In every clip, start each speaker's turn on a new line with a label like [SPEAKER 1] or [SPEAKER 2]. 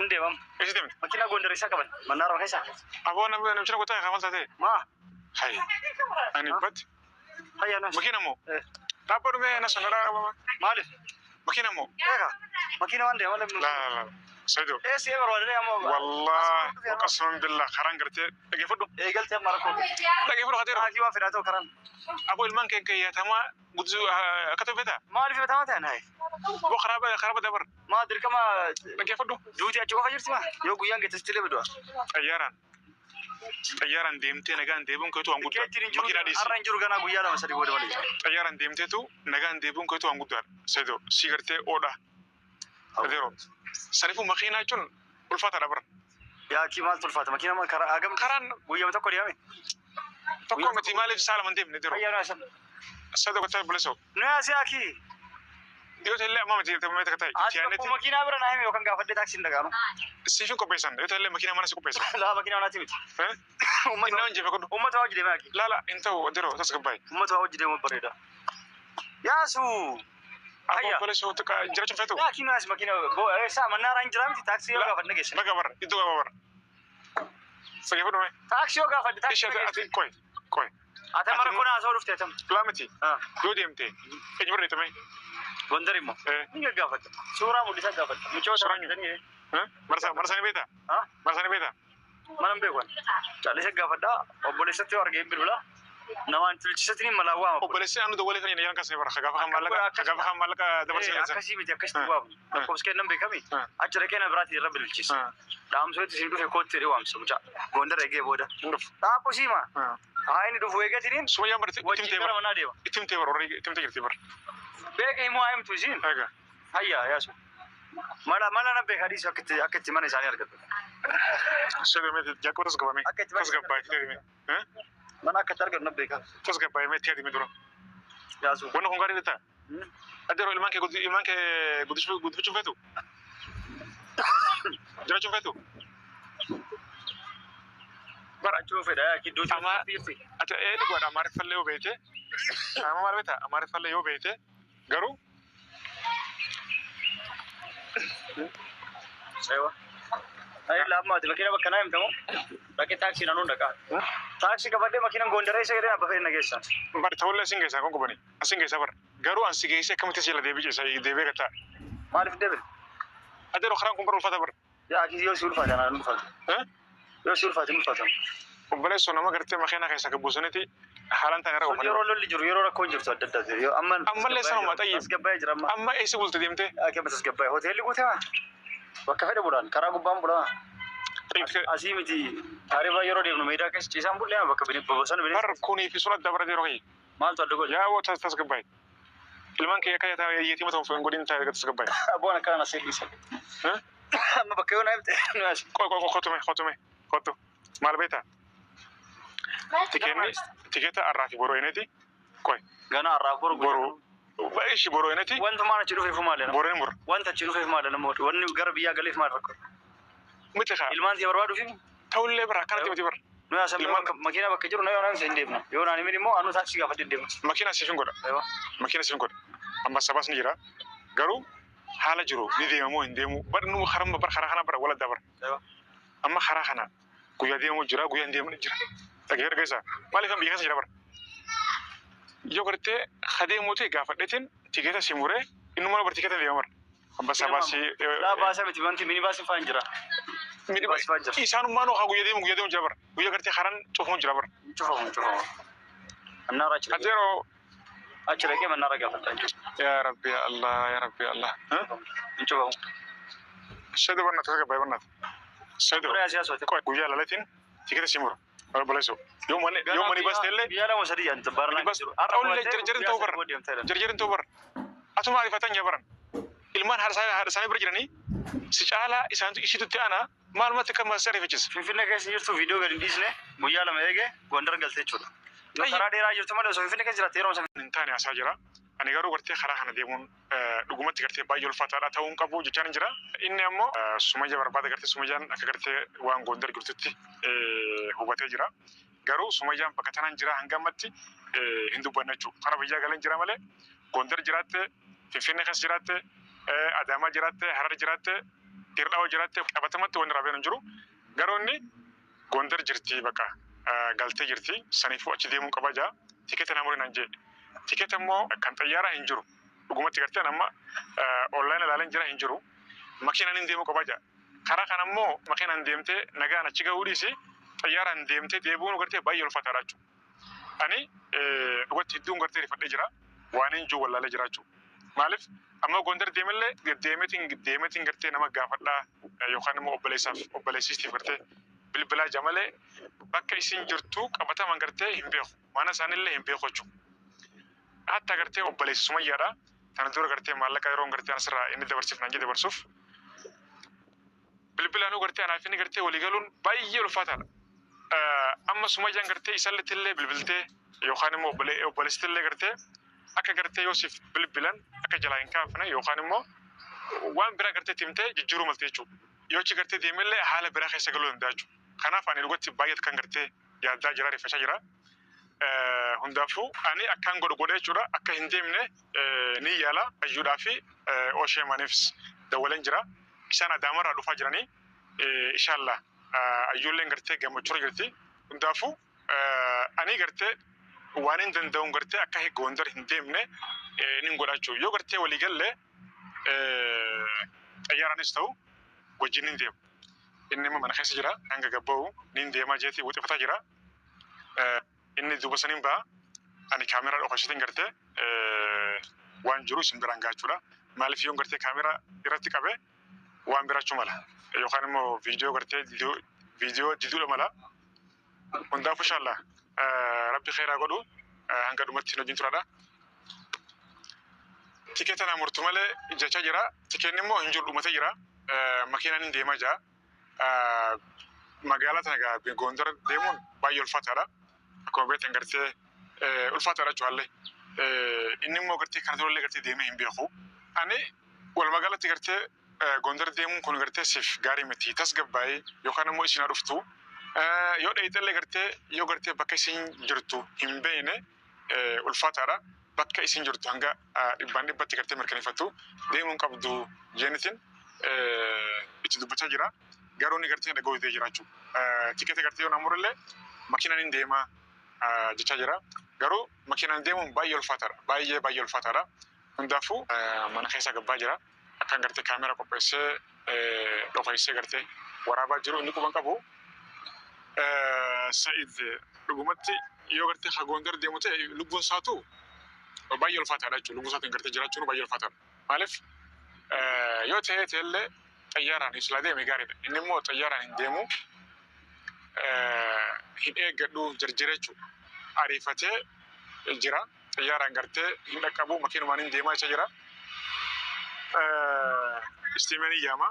[SPEAKER 1] Hin deemam.
[SPEAKER 2] Eessa deemte?
[SPEAKER 1] Makiinaa Gondar isaa qaban. Mannaaroo keessa.
[SPEAKER 2] Aboo namicha gotaa kan maal taate?
[SPEAKER 1] Maa?
[SPEAKER 2] Hayi. Ani batti.
[SPEAKER 1] Hayya nas.
[SPEAKER 2] Makiina moo? Dhaabbadhu mee na sonara qabama.
[SPEAKER 1] Maaliif?
[SPEAKER 2] Makiina moo?
[SPEAKER 1] Eega. Makiina waan deema malee.
[SPEAKER 2] Laa laa laa. Saidoo.
[SPEAKER 1] Eessi ee barbaadee ammoo.
[SPEAKER 2] Wallahi waqasman billah karaan gartee dhageeffadhu.
[SPEAKER 1] Eegaltee amma rakkoo.
[SPEAKER 2] Dhageeffadhu hateero.
[SPEAKER 1] Haakii waan fedhaa ta'u karaan.
[SPEAKER 2] Aboo ilmaan kee keeyyatamaa guddisuu akka ta'u feetaa?
[SPEAKER 1] Maaliif himatamaa ta'an hayi?
[SPEAKER 2] Boo karaa karaa badaa bara.
[SPEAKER 1] Maa dirqama
[SPEAKER 2] Dhageeffadhu.
[SPEAKER 1] duuti achi qofa jirti maa? Yoo guyyaan geessisitti illee bidua.
[SPEAKER 2] Xayyaaraan. Xayyaaraan deemtee nagaan deebiin keetu waan guddaa.
[SPEAKER 1] Tikeettiin hin jiru.
[SPEAKER 2] Makiinaa dhiisi.
[SPEAKER 1] Har'a hin jiru ganaa guyyaa lama sadii booda malee.
[SPEAKER 2] Xayyaaraan deemteetu nagaan deebiin keetu waan guddaadha. Saidoo si gartee oodha. Adeero. Saniifuu makiinaa jechuun ulfaataadha bara.
[SPEAKER 1] Yaa kii maaltu ulfaata? Makiina ma karaa hagam
[SPEAKER 2] Karaan
[SPEAKER 1] guyyama tokko deemame.
[SPEAKER 2] tokko miti maaliif saala man deemne adeero.
[SPEAKER 1] Hayya nu
[SPEAKER 2] Saidoo gocha buleesoo.
[SPEAKER 1] Nu yaasi yaa kii.
[SPEAKER 2] Yoo ta'e illee amma miti meeta ta'e.
[SPEAKER 1] Ati tokko makiinaa bira naa himi yookaan gaafadhee taaksiin dhagaanu.
[SPEAKER 2] Siifin qopheessan yoo ta'e illee makiinaa mana si qopheessan.
[SPEAKER 1] Laa makiinaa manaati miti.
[SPEAKER 2] Inni waan jefe godhu.
[SPEAKER 1] Uummata waa hojii deema yaa kii.
[SPEAKER 2] Laala hin ta'u adeero tasgabbaa'e.
[SPEAKER 1] Uummata waa hojii deemu bareeda. Yaasu.
[SPEAKER 2] Aboo buleesoo jiraachuun feetu.
[SPEAKER 1] Yaa kii nu yaasi makiina eessaa mannaaraan hin jiraa miti taaksii yoo gaafadhe geessina.
[SPEAKER 2] Baga bara iddoo gaba bara. Dhageeffadhu mee.
[SPEAKER 1] Taaksii yoo gaafadhe taaksii
[SPEAKER 2] Ishee ati qoy qoy.
[SPEAKER 1] Ati amma rakkoo naa osoo dhufte atam.
[SPEAKER 2] Laa miti yoo deemte eenyu bira deemte
[SPEAKER 1] Gondar immoo. Ni gaggaafadha. Suuraa mul'isaa gaafadha. Mucoo
[SPEAKER 2] Suuraa Marsaa marsaa ni beektaa? Marsaa ni beektaa?
[SPEAKER 1] Mana hin beeku. Caallisee gaafadha. Obboleessatti yoo argee bilbila. Namaan tulchisatti ni malaa waama.
[SPEAKER 2] Obboleessi anu dawwalee kan hin kaasne bara gaafa kan maallaqa gaafa kan maallaqa dabarsine san.
[SPEAKER 1] Akkasii miti akkasitti waamu. Lakkoofsi kennan beekami. Achi dhaqee na biraatiin irra bilbilchiisa. Dhaamsootti isin dhufe kootti jedhee waamsa mucaa. Gondar eegee booda. Dhaabbu siima. Haa inni dhufu eegatiniin
[SPEAKER 2] Sumayyaan bara itti
[SPEAKER 1] wajjin
[SPEAKER 2] himtee
[SPEAKER 1] gara
[SPEAKER 2] bara
[SPEAKER 1] manaa deema.
[SPEAKER 2] itti himtee bara warri itti himtee jirti bara.
[SPEAKER 1] Beeka himoo haa himtu isiin.
[SPEAKER 2] Egaa.
[SPEAKER 1] Hayya yaasu. Mala mala na beeka dhiisu akka itti akka itti mana isaanii argatu.
[SPEAKER 2] Sodoo meeti jaakoo tasgabame.
[SPEAKER 1] Akka itti mana
[SPEAKER 2] Tasgabbaa'e itti deeme.
[SPEAKER 1] Mana akka itti argatu na beeka.
[SPEAKER 2] Tasgabbaa'e meeti yaadime dura.
[SPEAKER 1] Yaasu.
[SPEAKER 2] Wanni kun gaarii ta'a. Adeero ilmaan kee ilmaan kee guddisuu guddifachuu feetu. Jiraachuu feetu. Bara
[SPEAKER 1] Achuu fedha yaa kidduuti.
[SPEAKER 2] Ama ati ee dhugaadha amaariffallee yoo beekte amma maal beektaa amaariffallee yoo beekte garuu
[SPEAKER 1] Ewa. Ayi lamma ati makiina bakka naa himtamu. Dhaqee taaksii nanuun dhaqaa. Taaksii qabadhee makiinaan Gondaree isa jedhee abba fedhe na geessa.
[SPEAKER 2] Bara ta'ullee asin geessaa kun qubani asin geessaa bara garuu an si geessee akkamitti si jala deebii ceesa deebi'ee gataa.
[SPEAKER 1] Maaliif deebi'e?
[SPEAKER 2] Adeero karaan kun bara ulfaata bara.
[SPEAKER 1] Yaa akis yoo si ulfaate anaan ulfaatu. Yoo si ulfaate hin ulfaatamu.
[SPEAKER 2] Obboleessoo nama gartee makiinaa keessa gabbuusaniiti haalaan ta'an irra
[SPEAKER 1] Sun yeroo lolli jiru yeroo rakkoon jirtu adda addaati. Yoo amma
[SPEAKER 2] Ammallee sanuma xayyib.
[SPEAKER 1] Tasgabbaa'ee jira amma.
[SPEAKER 2] Amma eessa bulte deemtee?
[SPEAKER 1] Yaa tasgabbaa'ee hoteelli guutee maa? Bakka fedhe bulaan karaa gubbaan bulaa. Asii miti taarifa yeroo deemnu meedaa keessa ciisaan bullee bakka bosona bineensa.
[SPEAKER 2] Bar kunii fi sun adda bara yeroo kayyi.
[SPEAKER 1] Maaltu adda godhe?
[SPEAKER 2] Yaa woo tasgabbaa'e. Ilmaan kee akka yeetii mata hin godhin taa'e tasgabbaa'e.
[SPEAKER 1] Abboon akkana asii dhiisa. Amma bakka yoo na himte nu yaasi.
[SPEAKER 2] Qoy qoy qoy qotume qotume qotu. Maal beektaa? Tikeenni tikeeta har'aa fi boroo eneeti. Qoy.
[SPEAKER 1] Gana har'aa boru
[SPEAKER 2] Boruu. Ishi boroo eneeti.
[SPEAKER 1] Wantumaan achi dhufeef maali nama?
[SPEAKER 2] Boroo hin mur.
[SPEAKER 1] Wanta achi dhufeef maali nama? Wanni gara biyyaa galeef maal rakkoo?
[SPEAKER 2] Miti kaa.
[SPEAKER 1] Ilmaan siya barbaaduuf himi?
[SPEAKER 2] Ta'ullee bara akkanatti miti bara.
[SPEAKER 1] Nu yaasa makiinaa bakka jiru na yoo naan hin deemna. Yoo naan himin immoo anuu taaksii gaafadhee deemna.
[SPEAKER 2] Makiinaa siif hin godha. Makiinaa siif hin godha. Amma sabaas ni jira. Garuu haala jiru ni deema moo hin deemu. Bar nu harama bar karaa kana bara wala dabara. Amma karaa kana guyyaa deemu jira guyyaa hin deemne jira. Dhagee erga isaa maaliif biyya keessa jira bara. Yoo gartee kadeemuu ta'e gaafadheetiin tikeeta si muree innuma bar tikeeta deema bara. Amma sabaasii.
[SPEAKER 1] Laa baasaa miti wanti minibaasiin faan jira.
[SPEAKER 2] Isaanummaan haa guyyaa deemu guyyaa deemu jira bara. Guyyaa gartee karaan cufamu jira bara.
[SPEAKER 1] Cufamu cufamu. Mannaara achi dhaqee.
[SPEAKER 2] Adeeroo.
[SPEAKER 1] Achi dhaqee mannaara gaafadha.
[SPEAKER 2] Yaa Rabbi ya Allah ya Rabbi ya Allah.
[SPEAKER 1] Hin cufamu.
[SPEAKER 2] Seedu barnaata tasgabbaa'e barnaata. Seedu. Guyyaa lalatiin tikeeta si mura. Obboleessoo. Yoo mani yoo mani baste illee.
[SPEAKER 1] Guyyaa lama sadii yaanta barnaa.
[SPEAKER 2] Ta'ullee jarjarin ta'uu barra. Jarjarin ta'uu barra. Atuma ariifatan yaa baran. Ilmaan haadha isaanii bira jiranii si caalaa isaantu ishiitutti aanaa maalumatti kan maasii ariifachiisa.
[SPEAKER 1] Finfinnee keessa jirtu viidiyoo gadi hin dhiisne guyyaa lama eege Gondar galte jechuudha. Yoo karaa dheeraa jirtu malee osoo Finfinnee keessa jiraatte yeroo sana.
[SPEAKER 2] Hin taane haasaa jira. Ani garuu gartee karaa kana deemuun dhugumatti gartee baay'ee ulfaataadha ta'uu hin qabu jechaan hin jira. Inni ammoo Sumayya barbaada gartee Sumayyaan akka gartee waan Gondar jirtutti hubatee jira. Garuu Sumayyaan bakka tanaan jira hanga ammatti hin dubbanne jechuudha. Karaa biyyaa galan jira malee Gondar jiraatte, Finfinnee keessa jiraatte, Adaamaa jiraatte, Harar jiraatte Dhiirdhaa jiraatte qabatamatti wanni raabeen hin jiru. Garuu inni Gondar jirti, bakka galtee jirti. Saniifuu achi deemuu qaba jaa. Tikeeta namoonni naan jee. Tikeeta immoo kan xayyaaraa hin jiru. Dhugumatti gartee amma online ilaaleen jira, hin jiru. Makiinaan hin deemuu qaba jaa. Karaa kana immoo makiinaan deemtee nagaan achi gahuu dhiisi, xayyaaraan deemtee deebi'uun gartee baay'ee ulfaataadha jechuudha. Ani dhugatti hedduun gartee rifadhee jira. Waan hin jiru wallaalee jira jechuudha. Maaliif amma Gondar deemellee deemeetiin gartee nama gaafadhaa yookaan immoo obboleessaaf obboleessistiif gartee bilbilaa jamalee bakka isin jirtu qabataman gartee hin beeku. Mana isaaniillee hin beeku jechuudha. Hatta gartee obboleessi Sumayyaadha. Tana dura gartee maallaqa yeroo gartee asirraa inni dabarsiif naan jedhe dabarsuuf. Bilbilaanuu gartee anaaf inni gartee walii galuun baay'ee ulfaataadha. Amma Sumayyaan gartee isaalletti illee bilbiltee yookaan immoo obboleessitti illee gartee akka gartee yoo siif bilbilan akka jalaa hin kaafne yookaan immoo waan biraa gartee timtee jijjiiruu malte jechuudha. Yoo achi gartee deemellee haala biraa keessa galuu danda'a jechuudha. Kanaaf ani dhugatti baay'ee kan gartee yaaddaa jira, rifachaa jira. Hundaafuu ani akkaan godhu godhee jechuudha akka hin deemne ni yaala. Ayyuudhaa fi Oshee Maniifis dawwaleen jira. Isaan Adaamarraa dhufaa jiranii inshallah ayyuulleen gartee gammachuurra jirti. Hundaafuu ani gartee waan hin danda'uun gartee akka Gondar hin deemne ni godha jechuudha. Yoo gartee walii galle xayyaaraanis ta'u wajjin hin deemu. Inni immoo mana keessa jira, hanga gabba'u ni deemaa jeetii wuxifataa jira. Inni duuba saniin ba'a. Ani kaameraa dhokasiitiin gartee waan jiru isin biraan gahachuudha. Maaliif yoon gartee kaameraa irratti qabe waan biraachuu mala. Yookaan immoo viidiyoo gartee viidiyoo diduudha mala. Hundaafuu inshallah rabbi khairaa godhu, hanga dhumatti wajjin turadha. Tikeeta naa murtu malee jechaa jira. Tikeenni immoo hin jiru, dhumatee jira. Makiinaan hin deemaa jira. Magaalaa tana gaa Gondar deemuun baay'ee ulfaataadha. Akkuma beektan gartee ulfaataadha jechuudha. Inni immoo gartee kana durallee gartee deemee hin beeku. Ani walumaa galatti gartee Gondar deemuun kun gartee siif gaarii miti. Tasgabbaa'ee yookaan immoo isin dhuftu. Yoo dheeyxallee gartee yoo gartee bakka isin jirtu hin beekne ulfaataadha. Bakka isin jirtu hanga dhibbaan dhibbatti gartee mirkaneeffattu deemuun qabdu jeenitiin itti dubbachaa jira. Garuu inni gartee dhaga'uu didee jira jechuudha. Tikeeta gartee yoo namoota makiinaan hin deemaa jechaa jira. Garuu makiinaan deemuun baay'ee ulfaataadha. Baay'ee baay'ee ulfaataadha. Hundaafuu mana keessa gabbaa jira. Akkaan gartee kaameraa qopheessee dhokaysee gartee waraabaa jiru inni quban qabu. Sa'id dhugumatti yoo gartee ha Gondar deemu ta'e lubbuun isaatu baay'ee ulfaataadha jechuudha. Lubbuun isaatiin gartee jiraachuun baay'ee ulfaataadha. Maaliif yoo ta'e ta'ellee xayyaaraan isla deeme gaariidha. Inni immoo xayyaaraan hin deemu, hin eeggadhu jarjira jechuudha. Ariifatee jira. Xayyaaraan gartee hin dhaqqabu, makiinumaan hin deemaa jecha jira. Istiimeen yaama.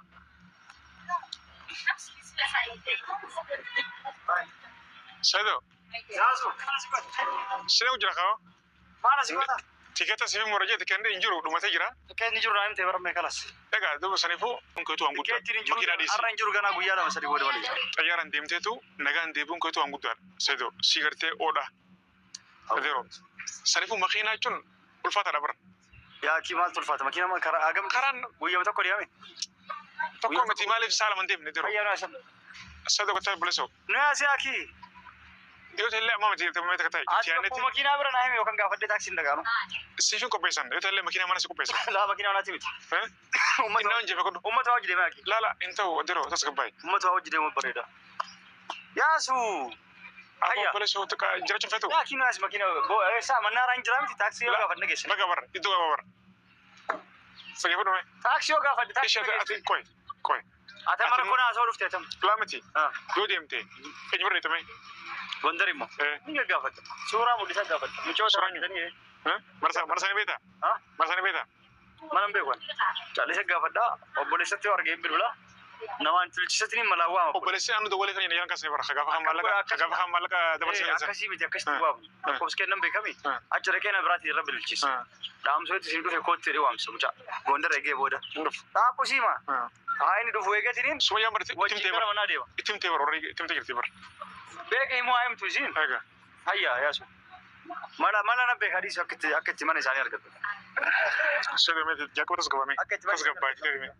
[SPEAKER 2] Saido.
[SPEAKER 1] Yaasu.
[SPEAKER 2] Sina jira kawo.
[SPEAKER 1] Maal asii goota?
[SPEAKER 2] Tikeeta siif mura jee, tikeetni hin jiru, dhumatee jira.
[SPEAKER 1] Tikeetni jiru naa himte bara kalas.
[SPEAKER 2] Egaa duuba saniifuu kun keetu waan guddaadha.
[SPEAKER 1] Tikeettiin hin jiru.
[SPEAKER 2] Makiinaa dhiisi.
[SPEAKER 1] Har'a hin jiru, ganaa guyyaa 2 3 booda malee.
[SPEAKER 2] Xayyaaraan deemteetu nagaan deebi'uun keetu waan guddaadha. Saido si gartee oodha. Adeero. Saniifuu makiinaa jechuun ulfaataadha bara.
[SPEAKER 1] Yaa kii, maaltu ulfaata? Makiina karaa hagam?
[SPEAKER 2] Karaan
[SPEAKER 1] Guyyaa tokko deemame.
[SPEAKER 2] Tokko miti, maaliif saala man deemne dero.
[SPEAKER 1] Ayyaa naa
[SPEAKER 2] Saido gotaa buleesoo.
[SPEAKER 1] Nu yaasi yaa kii.
[SPEAKER 2] Yoo ta'ellee amma miti meeta ta'e.
[SPEAKER 1] Ati tokko makiinaa bira naa hime yookaan gaafadhee taaksiin dhagaanu.
[SPEAKER 2] Siifin qopheessan, yoo ta'ellee makiinaa mana si qopheessan.
[SPEAKER 1] Laa, makiinaa naati miti.
[SPEAKER 2] Inni waan jefe godhu.
[SPEAKER 1] Uummata waa hojii deemaa yaa kii.
[SPEAKER 2] Laala, hin ta'u adeero, tasgabbaa'e.
[SPEAKER 1] Uummata waa hojii deemuu bareeda. Yaasu. Ayya.
[SPEAKER 2] Obboleessoo jiraachuun feetu.
[SPEAKER 1] Yaa kii, nu yaasi makiina saa mannaaraan hin jiraa miti, taaksii yoo gaafadhe geessine.
[SPEAKER 2] Baga bara iddoo qaba bara. Fageeffadhu mee.
[SPEAKER 1] Taaksii yoo gaafadhe taaksii.
[SPEAKER 2] Ishee ati qoy qoy.
[SPEAKER 1] Ati amma rakkoo naa dhufte atam.
[SPEAKER 2] Laa miti. Yoo deemte eenyu bira deemtame?
[SPEAKER 1] Gondar immoo. Ni gaggaafadha. Suuraa mul'isaa gaafadha. Mucoo
[SPEAKER 2] Suuraa eenyu? Marsaa marsaa ni beektaa? Marsaa ni beektaa?
[SPEAKER 1] Mana hin beeku. Caalisa gaafadha. Obboleessatti yoo argee bilbila. Namaan tilchisatti ni malaa waama.
[SPEAKER 2] Obboleessi anu dawwalee kan jedhan kasne bara gaafa kan maallaqa gaafa kan maallaqa dabarsine san.
[SPEAKER 1] Akkasii miti, akkasitti waamu. Lakkoofsa kennan beekami. Achi dhaqee na biraatiin irra bilbilchisa. Dhaamsoo itti isin dhufe kootti jedhee waamsa mucaa. Gondar eegee booda. Dhaabbu siima. Haa inni dhufu eegatiniin
[SPEAKER 2] Sumayyaan bara itti
[SPEAKER 1] wajjin
[SPEAKER 2] himtee
[SPEAKER 1] gara
[SPEAKER 2] bara.
[SPEAKER 1] Manaa deema.
[SPEAKER 2] Itti himtee bara, warri itti himtee jirti bara.
[SPEAKER 1] Beeka himuu haa himtu isiin.
[SPEAKER 2] Egaa.
[SPEAKER 1] Hayya yaasu. Mala mala na beeka dhiisu, akka itti akka itti mana isaanii argatu.
[SPEAKER 2] Sirrii miti, jalqaba tasgabbame.
[SPEAKER 1] Akka itti mana
[SPEAKER 2] Tasgabbaa'e sirrii miti.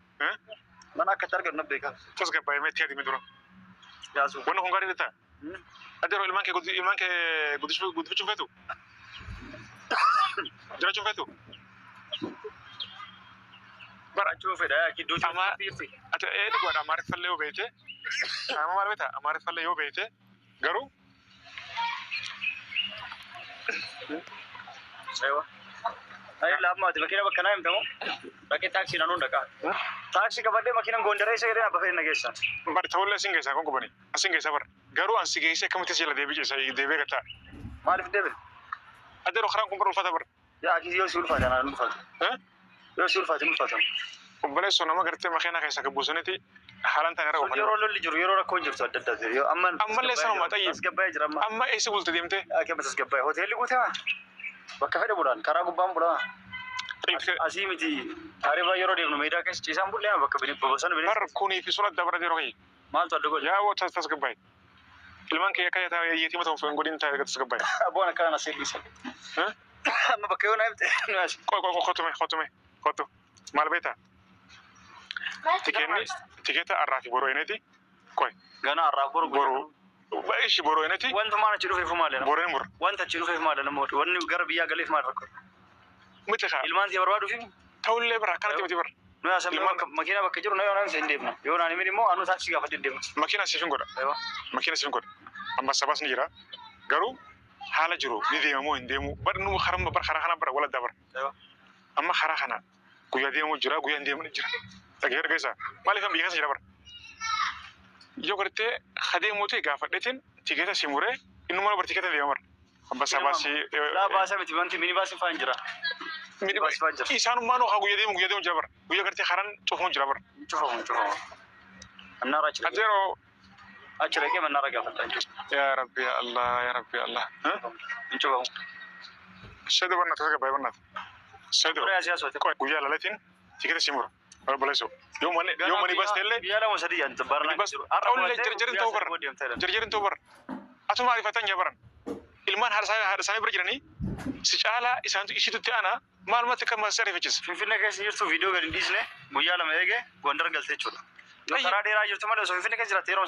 [SPEAKER 1] Mana akka itti argatu na beeka.
[SPEAKER 2] Tasgabbaa'ee meetti yaadime dura.
[SPEAKER 1] Yaasu.
[SPEAKER 2] Wanni kun gaarii ta'a. Ati yeroo ilmaan kee guddifachuu feetu? Jiraachuu feetu?
[SPEAKER 1] Bara achuu fedha yaa kidduu.
[SPEAKER 2] Ati ee dhugaadha, Amaariffallee yoo beekte, amma maal beekta, Amaariffallee yoo beekte garuu
[SPEAKER 1] Ewa. Ayi lammaati makiina bakka naa himtamu. Dhaqee taaksii nanuun dhaqaa. Taaksii qabadhee makiinaan Gondaree isa jedhee abba fedhe na geessan.
[SPEAKER 2] Bari ta'ullee sin geessaa kun qubani asin geessaa bara, garuu an si geessee akkamitti si jala deebii deebi'ee gataa?
[SPEAKER 1] Maaliif deebi'e?
[SPEAKER 2] Ati yeroo karaan kun bara ulfaata bara.
[SPEAKER 1] Yaa akii, yoo si ulfaate anaan ulfaatu. Yoo si ulfaate hin ulfaatamu.
[SPEAKER 2] Obboleessoo, nama gartee makiinaa keessa gabbuusanitti haalaan ta'an irra
[SPEAKER 1] Sun yeroo lolli jiru, yeroo rakkoon jirtu adda addaati. Yoo amma
[SPEAKER 2] Ammallee sanuma xayyib.
[SPEAKER 1] Tasgabbaa'ee jira amma.
[SPEAKER 2] Amma eessa bulte deemtee?
[SPEAKER 1] Akii amma tasgabbaa'ee hoteelli guutee bakka fedhe bulaan karaa gubbaan bulaa. Asii miti, taarifaa yeroo deemnu meedaa keessa ciisaan bullee bakka bosona bineensa.
[SPEAKER 2] Bar kunii fi sun adda bara yeroo kiyya.
[SPEAKER 1] Maaltu adda godhe?
[SPEAKER 2] Yaa woo, tasgabbaa'e. Ilmaan kee akka yeetiima ta'uuf hin godhin, taa'e tasgabbaa'e.
[SPEAKER 1] Abboon akkana asii dhiisa. Amma bakka yoo na himte nu asi.
[SPEAKER 2] Qoy qoy, qotume qotume qotu. Maal beektaa? Tikeenni tikeeta har'aa fi boroo eneeti. Qoy.
[SPEAKER 1] Gana har'aaf boru.
[SPEAKER 2] Boruu. Ishi boroo eneeti.
[SPEAKER 1] Wantumaan achi dhufeef maali?
[SPEAKER 2] Boroo hin mura.
[SPEAKER 1] Wanta achi dhufeef maali namoota? Wanni gara biyyaa galeef maal rakkoo?
[SPEAKER 2] Miti kaa.
[SPEAKER 1] Ilmaan siya barbaaduufi.
[SPEAKER 2] Ta'ullee bara akkanatti miti bara.
[SPEAKER 1] Nu yaasan makiina bakka jiru na yoo naan hin deemna. Yoo naan himin immoo anu taaksii gaafadhee deemna.
[SPEAKER 2] Makiina siif hin godha. Makiina siif hin godha. Amma sabaas ni jira. Garuu haala jiru ni deema moo hin deemu? Bar nu karaa bara karaa kana bara wala dabara. Amma karaa kana guyyaa deemu jira, guyyaa hin deemu jira. Dhagee dhaggeessa. Maaliif biyya keessa jira bara? Yoo gartee adeemuu ta'e gaafadheetiin tikeeta si muree innuma bara tikeeta deema bara. Amma sabaasii.
[SPEAKER 1] Laa, baasa miti, wanti minibaasii fa'aa hin jira. Minibaasii fa'aa jira.
[SPEAKER 2] Isaanummaan haa guyyaa deemu, guyyaa deemu jira bara. Guyyaa gartee karaan cufamu jira bara.
[SPEAKER 1] Cufamu cufamu. Annaara achi
[SPEAKER 2] Ati yeroo
[SPEAKER 1] achi dhaqee mannaara gaafadhaa jechuudha.
[SPEAKER 2] Yaa Rabbi ya Allah, ya Rabbi ya Allah.
[SPEAKER 1] Hin cufamu.
[SPEAKER 2] Seedu barnaata tasgabbaa'ee barnaata. Seedu.
[SPEAKER 1] Suuraa siyaasa.
[SPEAKER 2] Qoy, guyyaa lalatiin tikeeta si mura. Obboleessoo. Yoo mani baas ta'ellee
[SPEAKER 1] Biyya lama sadii jaan barnaa.
[SPEAKER 2] Ta'ullee jarjarin ta'uu barra. Jarjarin ta'uu barra. Atuma ariifatan jaa baran. Ilmaan haadha isaanii bira jiranii si caalaa isaantu ishiitutti aanaa maalumatti akka maas ariifachiisa.
[SPEAKER 1] Finfinnee keessa jirtu viidiyoo gadi hin dhiisne, guyyaa 2 eege Gondar galte jechuudha. Yoo karaa dheeraa jirtu malee osoo Finfinnee keessa jiraatte yeroo